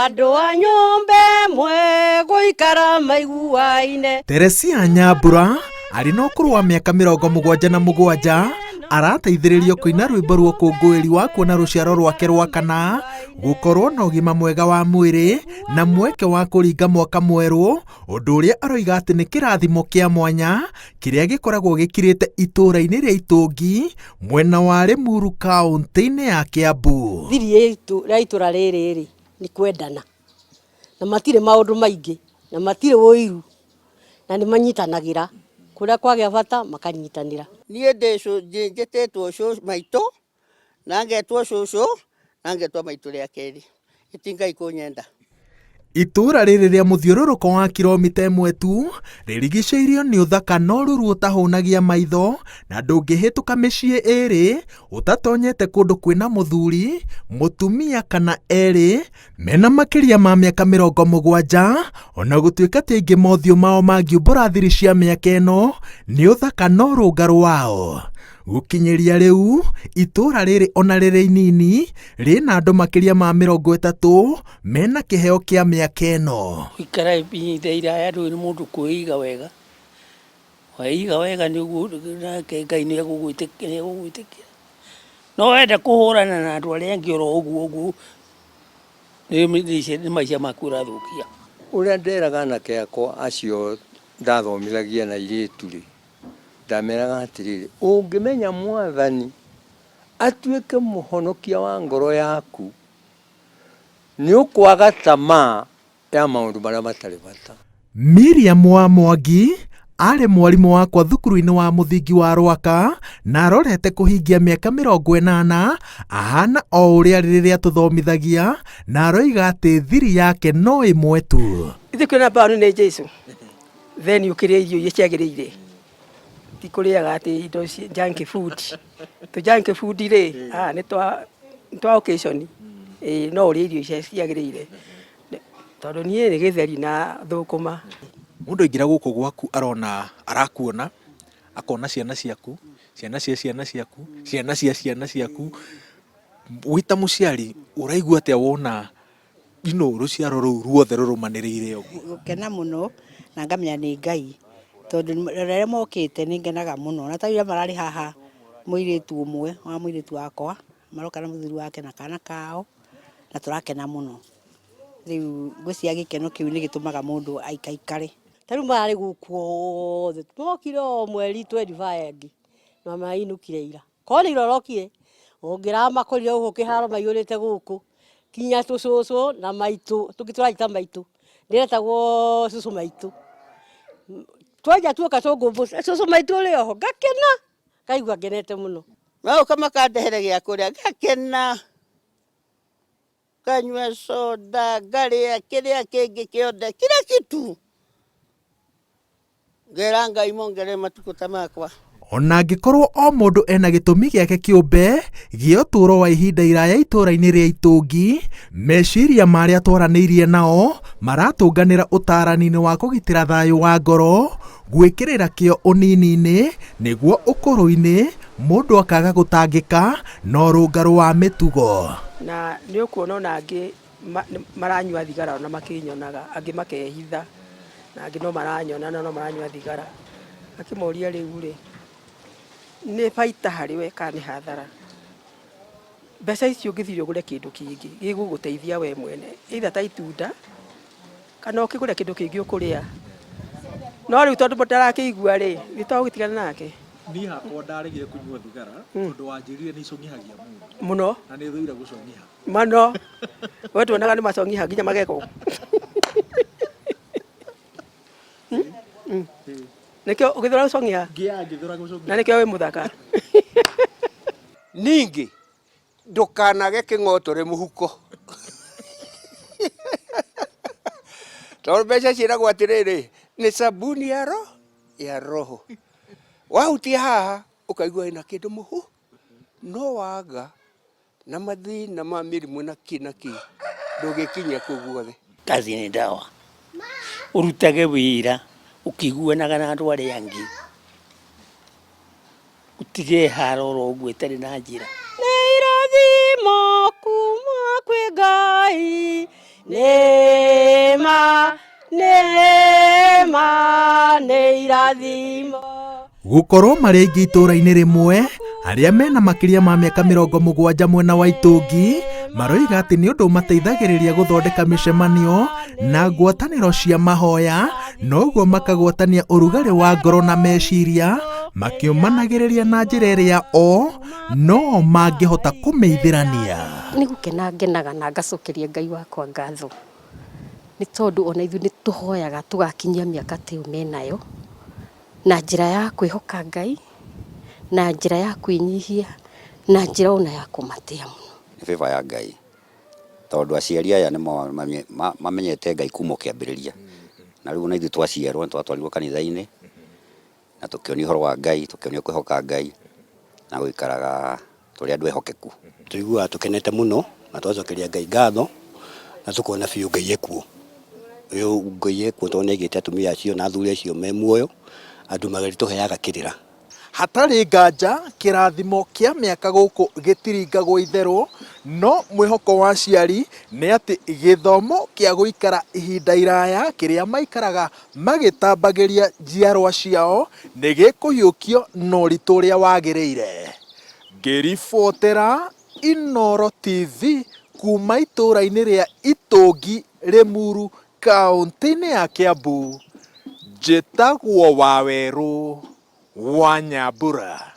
Andũ a nyũmba ĩmwe gũikara maiguaine. Teresia Nyambura arĩ na ũkũrũ wa mĩaka 77 arateithĩrĩrio kũina rwĩmbo rwa ũkũngũĩri wa kuona rũciaro rwake rwa kana gũkorwo na ũgima mwega wa mwĩrĩ na mweke wa kũringa mwaka mwerũ, ũndũ ũrĩa aroiga atĩ nĩ kĩrathimo kĩa mwanya kĩrĩa gĩkoragwo gĩkirĩte itũũra-inĩ rĩa Itũngi mwena wa Limuru kaũntĩ-inĩ ya Kiambu. Thiri ya itũra rĩrĩ rĩ nĩ kwendana na matirĩ maũndũ maingĩ na matirĩ ũiru na nĩ manyitanagĩra kũrĩa kwagĩa bata makanyitanĩra. Niĩ ndĩ njĩtĩtwo maitũ na ngetwo cũcũ na ngetwo maitũ rĩa kerĩ. Ĩti Ngai kũnyenda. Itũũra rĩrĩ rĩa mũthiũrũrũko wa kiromita ĩmwe tu rĩrigicĩirio nĩ ũthaka na ũruru ũtahũnagia maitho na ndũngĩhĩtũka mĩciĩ ĩrĩ ũtatonyete kũndũ kwĩna mũthuri, mũtumia kana erĩ mena makĩria ma mĩaka 70 ona gũtuĩka ti aingĩ mothiũ mao mangiumbũra thiri cia mĩaka ĩno nĩ ũthaka na ũrũngarũ wao. Gũkinyĩria rĩu itũũra rĩrĩ ona rĩrĩ inini rĩna andũ makĩria ma 30 mena kĩheo kĩa mĩaka ĩno. Gũikara ihinda iraya ndũĩ nĩ mũndũ kwĩiga wega, weiga wega nĩguo nake Ngai nĩ egũgwĩtĩkĩra. No wenda kũhũrana na andũ arĩa angĩ oro ũguo ũguo, nĩ maica maku ũrathũkia. Ũrĩa nderaga anake akwa acio ndathomithagia na airĩtu-rĩ, ndameraga atĩrĩrĩ, ũngĩmenya Mwathani atuĩke mũhonokia wa ngoro yaku, nĩ ũkwaga tamaa ya maũndũ marĩa matarĩ bata. Miriam wa Mwangi aarĩ mwarimũ wakwa thukuru-inĩ wa mũthingi wa Rwaka na arorete kũhingia mĩaka 80 ahana o ũrĩa arĩ rĩrĩa tũthomithagia na aroiga atĩ thiri yake no ĩmwe tu. Ithuĩ kwĩna mbaũ nĩ Jesu then ũkĩrĩa irio iria ciagĩrĩire ti kũrĩaga atĩ indo junk food tũ junk food rĩ ah, nĩ twa nĩ twa occasion ĩĩ no ũrĩe irio iria ciagĩrĩire tondũ niĩ nĩ gĩtheri na thũkũma. Mũndũ aingĩra gũkũ gwaku arona arakuona akona ciana ciaku, ciana cia ciana ciaku, ciana cia ciana ciaku. Wĩ ta mũciari ũraigua atĩa wona you know, rũciaro rũu ruothe rũrũmanĩrĩire ũguo? Gũkena mũno na ngamenya nĩ Ngai tondũ rĩrĩa mokĩte nĩ ngenaga mũno na ta rĩu mararĩ haha mũirĩtu ũmwe wa mũirĩtu wakwa maroka na mũthuri wake na kana kao na tũrakena mũno. Rĩu ngwĩciria gĩkeno kĩu nĩ gĩtũmaga mũndũ aikaikare. Ta rĩu mararĩ gũkũ othe, mokire o mweri 25 na marainũkire ira. Korwo nĩ ira ũrokire, ũngĩramakorire gũkũ kĩharo maiyũrĩte gũkũ, kinya tũcũcũ na maitũ, tũngĩ tũraita maitũ, ndĩretagwo cũcũ maitũ. Twanja tuoka tũngũmbũca, cũcũ maitũ ũrĩ oho, ngakena, ngaigua ngenete mũno. Magoka makandehere gĩa kũrĩa ngakena, nganyua soda, ngarĩa kĩrĩa kĩngĩ kĩothe, kila kitu. Ngera Ngai mongerere matukũ ta makwa. Ona angĩkorwo o mũndũ ena gĩtũmi gĩake kĩũmbe gĩa ũtũũro wa ihinda iraya itũũra-inĩ rĩa Itũngi, meciria ma arĩa twaranĩirie nao maratũnganĩra ũtaarani-inĩ wa kũgitĩra thayũ wa ngoro, gwĩkĩrĩra kĩo ũnini-inĩ nĩguo ũkũrũ-inĩ mũndũ akaga gũtangĩka na ũrũngarũ wa mĩtugo. Na nĩ ũkuona ona angĩ maranyua thigara ona makĩnyonaga, angĩ makehitha, na angĩ no maranyona na no maranyua thigara. Ngakĩmoria rĩu rĩ, nĩ baita harĩ we kana nĩ hathara? Mbeca icio ũngĩthire ũgũre kĩndũ kĩngĩ gĩgũgũteithia we mwene, either ta itunda kana ũkĩgũre kĩndũ kĩngĩ ũkũrĩa. No rĩu tondũ ndarakĩigua rĩ, nĩ tũgũgĩtigana nake. Niĩ hakwa ndaregire kũnyua thigara tondũ wanjĩrire nĩ icong'ihagia mũndũ. Mũno. Na nĩ thũire gũcong'iha. Mano. We tuonaga nĩ macong'iha nginya magego. Nĩkĩo ũgĩthũra gũcong'iha? Ngĩthũra gũcong'iha. Na nĩkĩo wĩ mũthaka. Ningĩ ndũkanage kĩng'otore mũhuko. Tondũ mbeca ciĩragwo atĩrĩrĩ, nĩ sabuni ya roho, ya roho. Wahutia haha ũkaigua wĩna kĩndũ mũhu, no waga na mathĩna ma mĩrimũ na kĩ na kĩ, ndũngĩkinyia kũu guothe. Kazi ni dawa. Ũrutage wĩra ũkĩiguanaga na andũ arĩa angĩ. Ũtige haro oro ũguo ĩtarĩ na njĩra. Nĩ irathimo kuma kwĩ Ngai. Nĩ ma nĩ ma nĩ irathimo. Gũkorwo marĩ aingĩ itũũra-inĩ rĩmwe arĩa mena makĩria ma mĩaka 70 mwena wa Itũngi maroiga atĩ nĩ ũndũ ũmateithagĩrĩria gũthondeka mĩcemanio na ngwatanĩro cia mahoya, noguo makagwatania ũrugarĩ wa ngoro na meciria makĩũmanagĩrĩria na njĩra ĩrĩa o no mangĩhota kũmĩithĩrania. Nĩ gũkena ngenaga na ngacokeria Ngai wakwa ngatho nĩ tondũ ona ithuĩ nĩ tũhoyaga tũgakinyia mĩaka ta ĩyo menayo na njĩra ya kwĩhoka Ngai, na njĩra ya kwĩnyihia, na njĩra ona ya kũmatĩa mũno. Nĩ favor ya Ngai tondũ aciari aya nĩ mamenyete Ngai kuma o kĩambĩrĩria, na rĩu ona ithuĩ twaciarwo nĩ twatwarirwo kanitha-inĩ na tũkĩonio ũhoro wa Ngai, tũkĩonio kwĩhoka Ngai na gũikaraga tũrĩ andũ ehokeku. Tũiguaga tũkenete mũno na twacokeria Ngai ngatho na tũkona biũ Ngai ekuo. Ũyũ Ngai ekuo tondũ nĩ aigĩte atumia acio na athuri acio me muoyo, andũ magĩtũheaga kĩrĩra. Hatarĩ nganja kĩrathimo kĩa mĩaka gũkũ gĩtiringagwo itherũ, no mwĩhoko wa aciari nĩ atĩ gĩthomo kĩa gũikara ihinda iraya kĩrĩa maikaraga magĩtambagĩria njiarwa ciao nĩ gĩkũhiũkio na ũritũ ũrĩa wagĩrĩire. Ngĩribotera Inooro TV kuma itũũra-inĩ rĩa Itũngi, Limuru, kaũntĩ-inĩ ya Kiambu, njĩtagwo Wawerũ wa Nyambura.